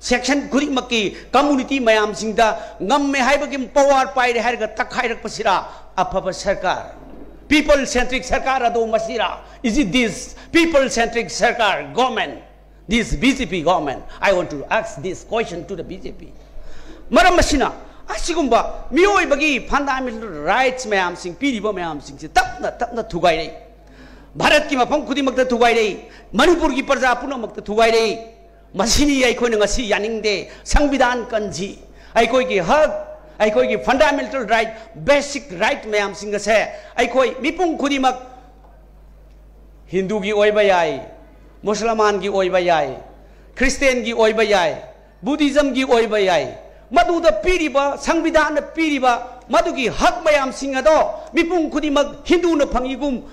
section ꯈꯨꯗꯤꯡꯃꯛꯀꯤ community ꯃꯌꯥꯝꯁꯤꯡꯗ ꯉꯝꯃꯦ ꯍꯥꯏꯕꯒꯤ power ꯄꯥꯏꯔꯦ ꯍꯥꯏꯔꯒ ꯇꯛꯈꯥꯏꯔꯛꯄꯁꯤꯔ ꯑꯐꯕ ꯁꯔꯀꯥꯔ, people centric ꯁꯔꯀꯥꯔ ꯑꯗꯨ ꯃꯁꯤꯔ? Is it this people centric ꯁꯔꯀꯥꯔ, government, this B J P government? I want to ask this question to the B J P. ꯃꯔꯝ ꯑꯁꯤꯅ ꯑꯁꯤꯒꯨꯝꯕ ꯃꯤꯑꯣꯏꯕꯒꯤ fundamental rights ꯃꯌꯥꯝꯁꯤꯡ ꯄꯤꯔꯤꯕ ꯃꯌꯥꯝꯁꯤꯡꯁꯤ ꯇꯞꯅ ꯇꯞꯅ ꯊꯨꯒꯥꯏꯔꯛꯏ꯫ ꯚꯥꯔꯠꯀꯤ ꯃꯐꯝ ꯈꯨꯗꯤꯡꯃꯛꯇ ꯊꯨꯒꯥꯏꯔꯛꯏ, ꯃꯅꯤꯄꯨꯔꯒꯤ ꯄ꯭ꯔꯖꯥ ꯄꯨꯝꯅꯃꯛꯇ ꯊꯨꯒꯥꯏꯔꯛꯏ꯫ ꯃꯁꯤꯅꯤ ꯑꯩꯈꯣꯏꯅ ꯉꯁꯤ ꯌꯥꯅꯤꯡꯗꯦ꯫ ꯁꯪꯕꯤꯙꯥꯟ ꯀꯟꯁꯤ, ꯑꯩꯈꯣꯏꯒꯤ ꯍꯛ, ꯑꯩꯈꯣꯏꯒꯤ fundamental right, basic right ꯃꯌꯥꯝꯁꯤꯡ ꯑꯁꯦ ꯑꯩꯈꯣꯏ ꯃꯤꯄꯨꯝ ꯈꯨꯗꯤꯡꯃꯛ, ꯍꯤꯟꯗꯨꯒꯤ ꯑꯣꯏꯕ ꯌꯥꯏ, ꯃꯨꯁꯜꯃꯥꯟꯒꯤ ꯑꯣꯏꯕ ꯌꯥꯏ, ꯈ꯭ꯔꯤꯁꯇꯦꯟꯒꯤ ꯑꯣꯏꯕ ꯌꯥꯏ, ꯕꯨꯙꯤꯖꯝꯒꯤ ꯑꯣꯏꯕ ꯌꯥꯏ, ꯃꯗꯨꯗ ꯄꯤꯔꯤꯕ, ꯁꯪꯕꯤꯙꯥꯟꯅ ꯄꯤꯔꯤꯕ ꯃꯗꯨꯒꯤ ꯍꯛ ꯃꯌꯥꯝꯁꯤꯡ ꯑꯗꯣ ꯃꯤꯄꯨꯝ ꯈꯨꯗꯤꯡꯃꯛ, ꯍꯤꯟꯗꯨꯅ ꯐꯪꯏꯒꯨꯝ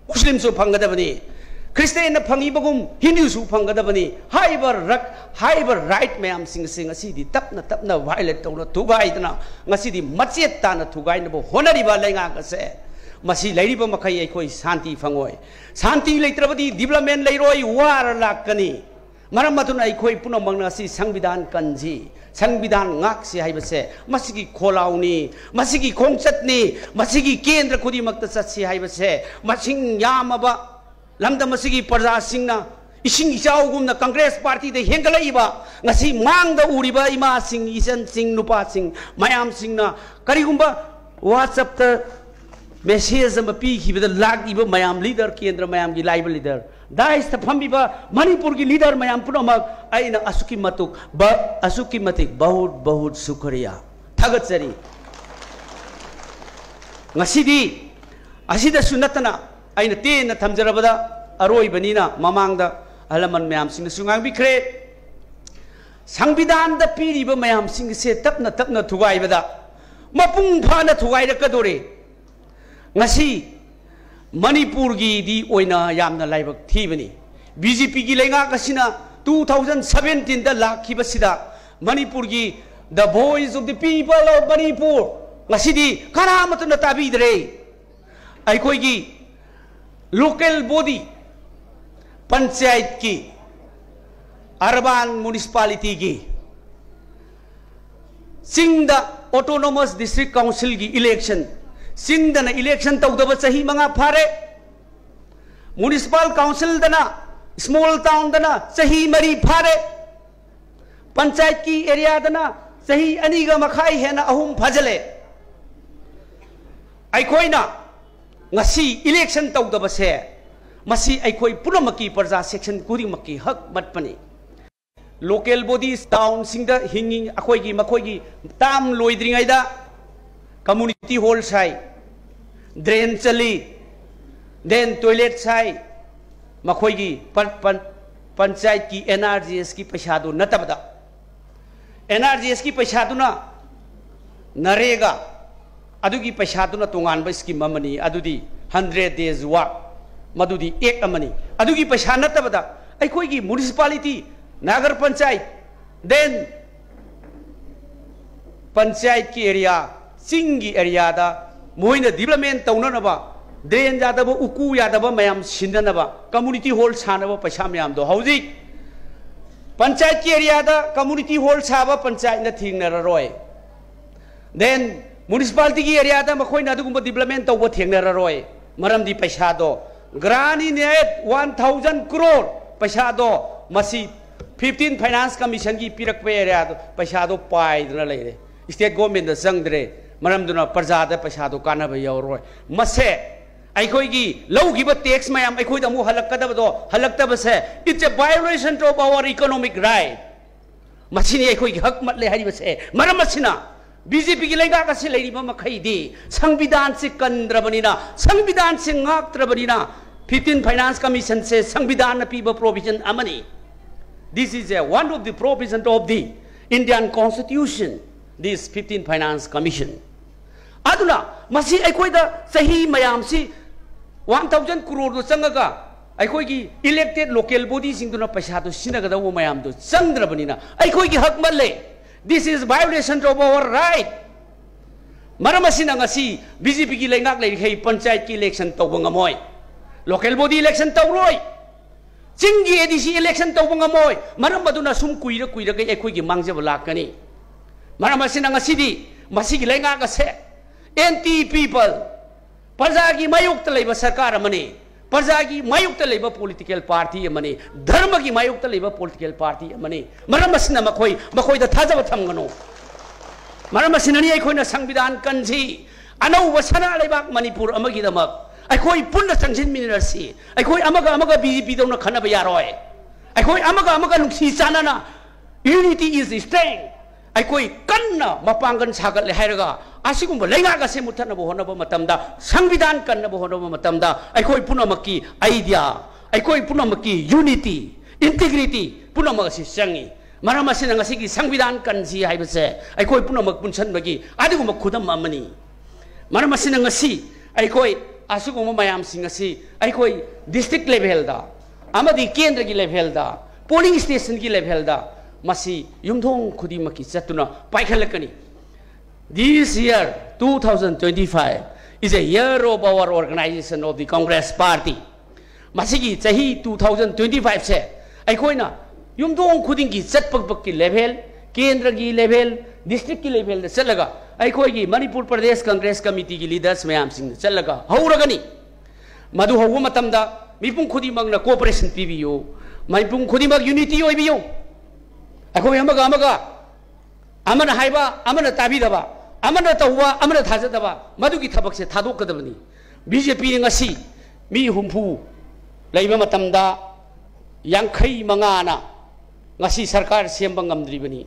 ꯃꯨꯁꯂꯤꯝꯁꯨ ꯐꯪꯒꯗꯕꯅꯤ, ꯈ꯭ꯔꯤꯁꯇꯦꯟꯅ ꯐꯪꯏꯕꯒꯨꯝ ꯍꯤꯟꯗꯨꯁꯨ ꯐꯪꯒꯗꯕꯅꯤ꯫ ꯍꯥꯏꯔꯤꯕ ꯔꯛ-, ꯍꯥꯏꯔꯤꯕ right ꯃꯌꯥꯝꯁꯤꯡ ꯑꯁꯤ ꯉꯁꯤꯗꯤ ꯇꯞꯅ ꯇꯞꯅ violate ꯇꯧꯅ, ꯊꯨꯒꯥꯏꯗꯅ, ꯉꯁꯤꯗꯤ ꯃꯆꯦꯠ ꯇꯥꯅ ꯊꯨꯒꯥꯏꯅꯕ ꯍꯣꯠꯅꯔꯤꯕ ꯂꯩꯉꯥꯛ ꯑꯁꯦ ꯃꯁꯤ ꯂꯩꯔꯤꯕ ꯃꯈꯩ ꯑꯩꯈꯣꯏ ꯁꯥꯟꯇꯤ ꯐꯪꯉꯣꯏ꯫ ꯁꯥꯟꯇꯤ ꯂꯩꯇ꯭ꯔꯕꯗꯤ development ꯂꯩꯔꯣꯏ, ꯋꯥꯔ ꯂꯥꯛꯀꯅꯤ꯫ ꯃꯔꯝ ꯑꯗꯨꯅ ꯑꯩꯈꯣꯏ ꯄꯨꯝꯅꯃꯛꯅ ꯑꯁꯤ ꯁꯪꯕꯤꯙꯥꯟ ꯀꯟꯁꯤ, ꯁꯪꯕꯤꯙꯥꯟ ꯉꯥꯛꯁꯤ ꯍꯥꯏꯕꯁꯦ ꯃꯁꯤꯒꯤ ꯈꯣꯜꯂꯥꯎꯅꯤ, ꯃꯁꯤꯒꯤ ꯈꯣꯡꯆꯠꯅꯤ, ꯃꯁꯤꯒꯤ ꯀꯦꯟꯗ꯭ꯔ ꯈꯨꯗꯤꯡꯃꯛꯇ ꯆꯠꯁꯤ ꯍꯥꯏꯕꯁꯦ ꯃꯁꯤꯡ ꯌꯥꯝꯃꯕ ꯂꯝꯗꯝ ꯑꯁꯤꯒꯤ ꯄ꯭ꯔꯖꯥꯁꯤꯡꯅ ꯏꯁꯤꯡ ꯏꯆꯥꯎꯒꯨꯝꯅ ꯀꯪꯒ꯭ꯔꯦꯁ ꯄꯥꯔꯇꯤꯗ ꯍꯦꯟꯒꯠꯂꯛꯏꯕ, ꯉꯁꯤ ꯃꯥꯡꯗ ꯎꯔꯤꯕ ꯏꯃꯥꯁꯤꯡ, ꯏꯆꯟꯁꯤꯡ, ꯅꯨꯄꯥꯁꯤꯡ ꯃꯌꯥꯝꯁꯤꯡꯅ ꯀꯔꯤꯒꯨꯝꯕ WhatsApp-ꯇ message ꯑꯃ ꯄꯤꯈꯤꯕꯗ ꯂꯥꯛꯂꯤꯕ ꯃꯌꯥꯝ leader, ꯀꯦꯟꯗ꯭ꯔ ꯃꯌꯥꯝꯒꯤ ꯂꯥꯛꯏꯕ leader, dais-ꯇ ꯐꯝꯃꯤꯕ ꯃꯅꯤꯄꯨꯔꯒꯤ leader ꯃꯌꯥꯝ ꯄꯨꯝꯅꯃꯛ ꯑꯩꯅ ꯑꯁꯨꯛꯀꯤ ꯃꯇꯤꯛ ꯕ-, ꯑꯁꯨꯛꯀꯤ ꯃꯇꯤꯛ ꯕꯍꯨꯠ ꯕꯍꯨꯠ ꯁꯨꯀꯔꯤꯌꯥ, ꯊꯥꯒꯠꯆꯔꯤ꯫ ꯉꯁꯤꯗꯤ ꯑꯁꯤꯗꯁꯨ ꯅꯠꯇꯅ ꯑꯩꯅ ꯇꯦꯟꯅ ꯊꯝꯖꯔꯕꯗ ꯑꯔꯣꯏꯕꯅꯤꯅ ꯃꯃꯥꯡꯗ ꯑꯍꯜ ꯂꯃꯟ ꯃꯌꯥꯝꯁꯤꯡꯅꯁꯨ ꯉꯥꯡꯕꯤꯈ꯭ꯔꯦ꯫ ꯁꯪꯕꯤꯙꯥꯟꯗ ꯄꯤꯔꯤꯕ ꯃꯌꯥꯝꯁꯤꯡꯁꯦ ꯇꯞꯅ ꯇꯞꯅ ꯊꯨꯒꯥꯏꯕꯗ ꯃꯄꯨꯡ ꯐꯥꯅ ꯊꯨꯒꯥꯏꯔꯛꯀꯗꯣꯔꯦ꯫ ꯉꯁꯤ ꯃꯅꯤꯄꯨꯔꯒꯤꯗꯤ ꯑꯣꯏꯅ ꯌꯥꯝꯅ ꯂꯥꯏꯕꯛ ꯊꯤꯕꯅꯤ꯫ BJP-ꯒꯤ ꯂꯩꯉꯥꯛ ꯑꯁꯤꯅ two thousand seventeen-ꯗ ꯂꯥꯛꯈꯤꯕꯁꯤꯗ ꯃꯅꯤꯄꯨꯔꯒꯤ The Voice of the People of Manipur ꯉꯁꯤꯗꯤ ꯀꯅꯥꯃꯠꯇꯅ ꯇꯥꯕꯤꯗ꯭ꯔꯦ꯫ ꯑꯩꯈꯣꯏꯒꯤ local body, ꯄꯟꯆꯥꯌꯠꯀꯤ, urban municipality-ꯒꯤ, ꯆꯤꯡꯗ Autonomous District Council-ꯒꯤ election, ꯆꯤꯡꯗꯅ election ꯇꯧꯗꯕ ꯆꯍꯤ ꯃꯉꯥ ꯐꯥꯔꯦ꯫ Municipal Council-ꯗꯅ, small town-ꯗꯅ ꯆꯍꯤ ꯃꯔꯤ ꯐꯥꯔꯦ꯫ ꯄꯟꯆꯥꯌꯠꯀꯤ area-ꯗꯅ ꯆꯍꯤ ꯑꯅꯤꯒ ꯃꯈꯥꯏ ꯍꯦꯟꯅ ꯑꯍꯨꯝ ꯐꯥꯖꯤꯜꯂꯦ꯫ ꯑꯩꯈꯣꯏꯅ ꯉꯁꯤ election ꯇꯧꯗꯕꯁꯦ, ꯃꯁꯤ ꯑꯩꯈꯣꯏ ꯄꯨꯝꯅꯃꯛꯀꯤ, ꯄ꯭ꯔꯖꯥ section ꯈꯨꯗꯤꯡꯃꯛꯀꯤ ꯍꯛ ꯃꯠꯄꯅꯤ꯫ Local bodies, town-ꯁꯤꯡꯗ ꯍꯤꯡꯉꯤ, ꯑꯩꯈꯣꯏꯒꯤ, ꯃꯈꯣꯏꯒꯤ term ꯂꯣꯏꯗ꯭ꯔꯤꯉꯩꯗ community hall ꯁꯥꯏ, drain ꯆꯜꯂꯤ, then toilet ꯁꯥꯏ, ꯃꯈꯣꯏꯒꯤ ꯄꯟ-, ꯄꯟ-, ꯄꯟꯆꯥꯌꯠꯀꯤ NREGS-ꯀꯤ ꯄꯩꯁꯥꯗꯨ ꯅꯠꯇꯕꯗ, NREGS-ꯀꯤ ꯄꯩꯁꯥꯗꯨꯅ ꯅꯔꯦꯒꯥ, ꯑꯗꯨꯒꯤ ꯄꯩꯁꯥꯗꯨꯅ ꯇꯣꯉꯥꯟꯕ scheme ꯑꯃꯅꯤ, ꯑꯗꯨꯗꯤ hundred days work, ꯃꯗꯨꯗꯤ act ꯑꯃꯅꯤ꯫ ꯑꯗꯨꯒꯤ ꯄꯩꯁꯥ ꯅꯠꯇꯕꯗ ꯑꯩꯈꯣꯏꯒꯤ municipality, ꯅꯒꯔ ꯄꯟꯆꯥꯌꯠ, then ꯄꯟꯆꯥꯌꯠꯀꯤ area, ꯆꯤꯡꯒꯤ area-ꯗ ꯃꯣꯏꯅ development ꯇꯧꯅꯅꯕ, drain ꯌꯥꯗꯕ, ꯎꯀꯨ ꯌꯥꯗꯕ ꯃꯌꯥꯝ ꯁꯤꯟꯅꯅꯕ community hall ꯁꯥꯅꯕ ꯄꯩꯁꯥ ꯃꯌꯥꯝꯗꯣ ꯍꯧꯖꯤꯛ ꯄꯟꯆꯥꯌꯠꯀꯤ areaꯗ community hall ꯁꯥꯕ ꯄꯟꯆꯥꯌꯠꯅ ꯊꯦꯡꯅꯔꯔꯣꯏ꯫ Then municipalityꯒꯤ areaꯗ ꯃꯈꯣꯏꯅ ꯑꯗꯨꯒꯨꯝꯕ development ꯇꯧꯕ ꯊꯦꯡꯅꯔꯔꯣꯏ꯫ ꯃꯔꯝꯗꯤ ꯄꯩꯁꯥꯗꯣ grant in aid one thousand crore ꯄꯩꯁꯥꯗꯣ ꯃꯁꯤ fifteen Finance Commissionꯒꯤ ꯄꯤꯔꯛꯄ areaꯗꯣ ꯄꯩꯁꯥꯗꯣ ꯄꯥꯏꯗꯅ ꯂꯩꯔꯦ꯫ State governmentꯗ ꯆꯪꯗ꯭ꯔꯦ꯫ ꯃꯔꯝꯗꯨꯅ ꯄ꯭ꯔꯖꯥꯗ ꯄꯩꯁꯥꯗꯣ ꯀꯥꯟꯅꯕ ꯌꯧꯔꯔꯣꯏ꯫ ꯃꯁꯦ ꯑꯩꯈꯣꯏꯒꯤ ꯂꯧꯈꯤꯕ tax ꯃꯌꯥꯝ ꯑꯩꯈꯣꯏꯗ ꯑꯃꯨꯛ ꯍꯜꯂꯛꯀꯗꯕꯗꯣ ꯍꯜꯂꯛꯇꯕꯁꯦ, it's a violation of our economic right꯫ ꯃꯁꯤꯅꯤ ꯑꯩꯈꯣꯏꯒꯤ ꯍꯛ ꯃꯠꯂꯦ ꯍꯥꯏꯔꯤꯕꯁꯦ꯫ ꯃꯔꯝ ꯑꯁꯤꯅ BJPꯒꯤ ꯂꯩꯉꯥꯛ ꯑꯁꯤ ꯂꯩꯔꯤꯕ ꯃꯈꯩꯗꯤ ꯁꯪꯕꯤꯙꯥꯟꯁꯤ ꯀꯟꯗ꯭ꯔꯕꯅꯤꯅ, ꯁꯪꯕꯤꯙꯥꯟꯁꯤ ꯉꯥꯛꯇ꯭ꯔꯕꯅꯤꯅ, fifteen Finance Commissionꯁꯦ ꯁꯪꯕꯤꯙꯥꯟꯅ ꯄꯤꯕ provision ꯑꯃꯅꯤ꯫ This is a one of the provision of the Indian Constitution, this fifteen Finance Commission꯫ ꯑꯗꯨꯅ ꯃꯁꯤ ꯑꯩꯈꯣꯏꯗ ꯆꯍꯤ ꯃꯌꯥꯝꯁꯤ one thousand crore ꯗꯨ ꯆꯪꯉꯒ ꯑꯩꯈꯣꯏꯒꯤ elected local bodyꯁꯤꯡꯗꯨꯅ ꯄꯩꯁꯥꯗꯨ ꯁꯤꯖꯤꯟꯅꯒꯗꯧꯕ ꯃꯌꯥꯝꯗꯨ ꯆꯪꯗ꯭ꯔꯕꯅꯤꯅ ꯑꯩꯈꯣꯏꯒꯤ ꯍꯛ ꯃꯠꯂꯦ꯫ This is violation of our right꯫ ꯃꯔꯝ ꯑꯁꯤꯅ ꯉꯁꯤ BJPꯒꯤ ꯂꯩꯉꯥꯛ ꯂꯩꯔꯤꯈꯩ ꯄꯟꯆꯥꯌꯠꯀꯤ election ꯇꯧꯕ ꯉꯝꯃꯣꯏ, local body election ꯇꯧꯔꯣꯏ, ꯆꯤꯡꯒꯤ ADC election ꯇꯧꯕ ꯉꯝꯃꯣꯏ꯫ ꯃꯔꯝ ꯑꯗꯨꯅ ꯁꯨꯝ ꯀꯨꯏꯔ ꯀꯨꯏꯔꯒ ꯑꯩꯈꯣꯏꯒꯤ ꯃꯥꯡꯖꯕ ꯂꯥꯛꯀꯅꯤ꯫ ꯃꯔꯝ ꯑꯁꯤꯅ ꯉꯁꯤꯗꯤ ꯃꯁꯤꯒꯤ ꯂꯩꯉꯥꯛ ꯑꯁꯦ anti people, ꯄ꯭ꯔꯖꯥꯒꯤ ꯃꯥꯌꯣꯛꯇ ꯂꯩꯕ ꯁꯔꯀꯥꯔ ꯑꯃꯅꯤ, ꯄ꯭ꯔꯖꯥꯒꯤ ꯃꯥꯌꯣꯛꯇ ꯂꯩꯕ political party ꯑꯃꯅꯤ, ꯙꯔꯃꯒꯤ ꯃꯥꯌꯣꯛꯇ ꯂꯩꯕ political party ꯑꯃꯅꯤ꯫ ꯃꯔꯝ ꯑꯁꯤꯅ ꯃꯈꯣꯏ, ꯃꯈꯣꯏꯗ ꯊꯥꯖꯕ ꯊꯝꯒꯅꯨ꯫ ꯃꯔꯝ ꯑꯁꯤꯅꯅꯤ ꯑꯩꯈꯣꯏꯅ ꯁꯪꯕꯤꯙꯥꯟ ꯀꯟꯁꯤ, ꯑꯅꯧꯕ ꯁꯅꯥ ꯂꯩꯕꯥꯛ ꯃꯅꯤꯄꯨꯔ ꯑꯃꯒꯤꯗꯃꯛ ꯑꯩꯈꯣꯏ ꯄꯨꯟꯅ ꯆꯪꯁꯤꯟꯃꯤꯟꯅꯔꯁꯤ꯫ ꯑꯩꯈꯣꯏ ꯑꯃꯒ ꯑꯃꯒ BJPꯗꯧꯅ ꯈꯟꯅꯕ ꯌꯥꯔꯣꯏ꯫ ꯑꯩꯈꯣꯏ ꯑꯃꯒ ꯑꯃꯒ ꯅꯨꯡꯁꯤ ꯆꯥꯟꯅꯅ, unity is strength꯫ ꯑꯩꯈꯣꯏ ꯀꯟꯅ ꯃꯄꯥꯡꯒꯜ ꯁꯥꯒꯠꯂꯦ ꯍꯥꯏꯔꯒ ꯑꯁꯤꯒꯨꯝꯕ ꯂꯩꯉꯥꯛ ꯑꯁꯦ ꯃꯨꯠꯊꯠꯅꯕ ꯍꯣꯠꯅꯕ ꯃꯇꯝꯗ, ꯁꯪꯕꯤꯙꯥꯟ ꯀꯟꯅꯕ ꯍꯣꯠꯅꯕ ꯃꯇꯝꯗ ꯑꯩꯈꯣꯏ ꯄꯨꯝꯅꯃꯛꯀꯤ idea, ꯑꯩꯈꯣꯏ ꯄꯨꯝꯅꯃꯛꯀꯤ unity, integrity ꯄꯨꯝꯅꯃꯛ ꯑꯁꯤ ꯆꯪꯉꯤ꯫ ꯃꯔꯝ ꯑꯁꯤꯅ ꯉꯁꯤꯒꯤ ꯁꯪꯕꯤꯙꯥꯟ ꯀꯟꯁꯤ ꯍꯥꯏꯕꯁꯦ ꯑꯩꯈꯣꯏ ꯄꯨꯝꯅꯃꯛ ꯄꯨꯟꯁꯤꯟꯕꯒꯤ ꯑꯗꯨꯒꯨꯝꯕ ꯈꯨꯗꯝ ꯑꯃꯅꯤ꯫ ꯃꯔꯝ ꯑꯁꯤꯅ ꯉꯁꯤ ꯑꯩꯈꯣꯏ ꯑꯁꯤꯒꯨꯝꯕ ꯃꯌꯥꯝꯁꯤꯡ ꯑꯁꯤ ꯑꯩꯈꯣꯏ district levelꯗ ꯑꯃꯗꯤ ꯀꯦꯟꯗ꯭ꯔꯒꯤ levelꯗ, polling stationꯒꯤ levelꯗ ꯃꯁꯤ ꯌꯨꯝꯊꯣꯡ ꯈꯨꯗꯤꯡꯃꯛꯀꯤ ꯆꯠꯇꯨꯅ ꯄꯥꯏꯈꯠꯂꯛꯀꯅꯤ꯫ This year, two thousand twenty-five, is a year of our organization of the Congress Party. ꯃꯁꯤꯒꯤ ꯆꯍꯤ two thousand twenty-five ꯁꯦ ꯑꯩꯈꯣꯏꯅ ꯌꯨꯝꯊꯣꯡ ꯈꯨꯗꯤꯡꯒꯤ ꯆꯠꯄꯒꯤ level, ꯀꯦꯟꯗ꯭ꯔꯒꯤ level, district ꯀꯤ level ꯗ ꯆꯠꯂꯒ ꯑꯩꯈꯣꯏꯒꯤ ꯃꯅꯤꯄꯨꯔ ꯄ꯭ꯔꯗꯦꯁ ꯀꯪꯒ꯭ꯔꯦꯁ ꯀꯃꯤꯇꯤꯒꯤ leaders ꯃꯌꯥꯝꯁꯤꯡꯗ ꯆꯠꯂꯒ ꯍꯧꯔꯒꯅꯤ꯫ ꯃꯗꯨ ꯍꯧꯕ ꯃꯇꯝꯗ ꯃꯤꯄꯨꯝ ꯈꯨꯗꯤꯡꯃꯛꯅ cooperation ꯄꯤꯕꯤꯌꯨ, ꯃꯤꯄꯨꯝ ꯈꯨꯗꯤꯡꯃꯛ unity ꯑꯣꯏꯕꯤꯌꯨ꯫ ꯑꯩꯈꯣꯏ ꯑꯃꯒ ꯑꯃꯒ, ꯑꯃꯅ ꯍꯥꯏꯕ ꯑꯃꯅ ꯇꯥꯕꯤꯗꯕ, ꯑꯃꯅ ꯇꯧꯕ ꯑꯃꯅ ꯊꯥꯖꯗꯕ, ꯃꯗꯨꯒꯤ ꯊꯕꯛꯁꯦ ꯊꯥꯗꯣꯛꯀꯗꯕꯅꯤ꯫ ꯕꯤ ꯖꯦ ꯄꯤ ꯉꯁꯤ ꯃꯤ ꯍꯨꯝꯐꯨ ꯂꯩꯕ ꯃꯇꯝꯗ ꯌꯥꯡꯈꯩ ꯃꯉꯥꯅ ꯉꯁꯤ ꯁꯔꯀꯥꯔ ꯁꯦꯝꯕ ꯉꯝꯗ꯭ꯔꯤꯕꯅꯤ꯫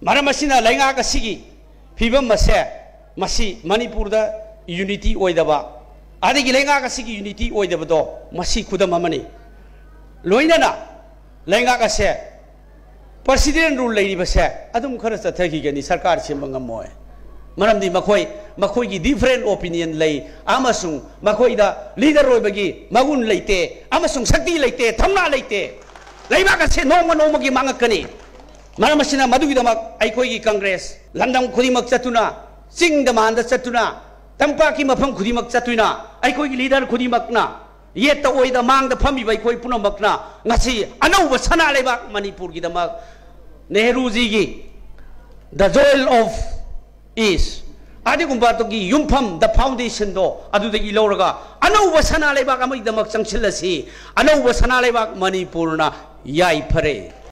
ꯃꯔꯝ ꯑꯁꯤꯅ ꯂꯩꯉꯥꯛ ꯑꯁꯤꯒꯤ ꯐꯤꯕꯝ ꯑꯁꯦ, ꯃꯁꯤ ꯃꯅꯤꯄꯨꯔꯗ unity ꯑꯣꯏꯗꯕ, ꯑꯗꯒꯤ ꯂꯩꯉꯥꯛ ꯑꯁꯤꯒꯤ unity ꯑꯣꯏꯗꯕꯗꯣ ꯃꯁꯤ ꯈꯨꯗꯝ ꯑꯃꯅꯤ꯫ ꯂꯣꯏꯅꯅ ꯂꯩꯉꯥꯛ ꯑꯁꯦ president rule ꯂꯩꯔꯤꯕꯁꯦ ꯑꯗꯨꯝ ꯈꯔ ꯆꯠꯊꯈꯤꯒꯅꯤ, ꯁꯔꯀꯥꯔ ꯁꯦꯝꯕ ꯉꯝꯃꯣꯏ꯫ ꯃꯔꯝꯗꯤ ꯃꯈꯣꯏ, ꯃꯈꯣꯏꯒꯤ different opinion ꯂꯩ ꯑꯃꯁꯨꯡ ꯃꯈꯣꯏꯗ leader ꯑꯣꯏꯕꯒꯤ ꯃꯒꯨꯟ ꯂꯩꯇꯦ ꯑꯃꯁꯨꯡ ꯁꯛꯇꯤ ꯂꯩꯇꯦ, ꯊꯧꯅꯥ ꯂꯩꯇꯦ꯫ ꯂꯩꯕꯥꯛ ꯑꯁꯦ ꯅꯣꯡꯃ ꯅꯣꯡꯃꯒꯤ ꯃꯥꯡꯉꯛꯀꯅꯤ꯫ ꯃꯔꯝ ꯑꯁꯤꯅ ꯃꯗꯨꯒꯤꯗꯃꯛ ꯑꯩꯈꯣꯏꯒꯤ ꯀꯪꯒ꯭ꯔꯦꯁ ꯂꯝꯗꯝ ꯈꯨꯗꯤꯡꯃꯛ ꯆꯠꯇꯨꯅ, ꯆꯤꯡꯗ ꯃꯥꯟꯗ ꯆꯠꯇꯨꯅ, ꯇꯝꯄꯥꯛꯀꯤ ꯃꯐꯝ ꯈꯨꯗꯤꯡꯃꯛ ꯆꯠꯇꯨꯅ ꯑꯩꯈꯣꯏꯒꯤ leader ꯈꯨꯗꯤꯡꯃꯛꯅ, ꯌꯦꯠꯇ ꯑꯣꯏꯗ ꯃꯥꯡꯗ ꯐꯝꯃꯤꯕ ꯑꯩꯈꯣꯏ ꯄꯨꯝꯅꯃꯛꯅ ꯉꯁꯤ ꯑꯅꯧꯕ ꯁꯅꯥ ꯂꯩꯕꯥꯛ ꯃꯅꯤꯄꯨꯔꯒꯤꯗꯃꯛ ꯅꯦꯍꯔꯨꯖꯤꯒꯤ The Jewel of East ꯑꯗꯨꯒꯨꯝꯕ ꯑꯗꯨꯒꯤ ꯌꯨꯝꯐꯝ, the foundation ꯗꯣ ꯑꯗꯨꯗꯒꯤ ꯂꯧꯔꯒ ꯑꯅꯧꯕ ꯁꯅꯥ ꯂꯩꯕꯥꯛ ꯑꯃꯒꯤꯗꯃꯛ ꯆꯪꯁꯤꯜꯂꯁꯤ꯫ ꯑꯅꯧꯕ ꯁꯅꯥ ꯂꯩꯕꯥꯛ ꯃꯅꯤꯄꯨꯔꯅ ꯌꯥꯏꯐꯔꯦ꯫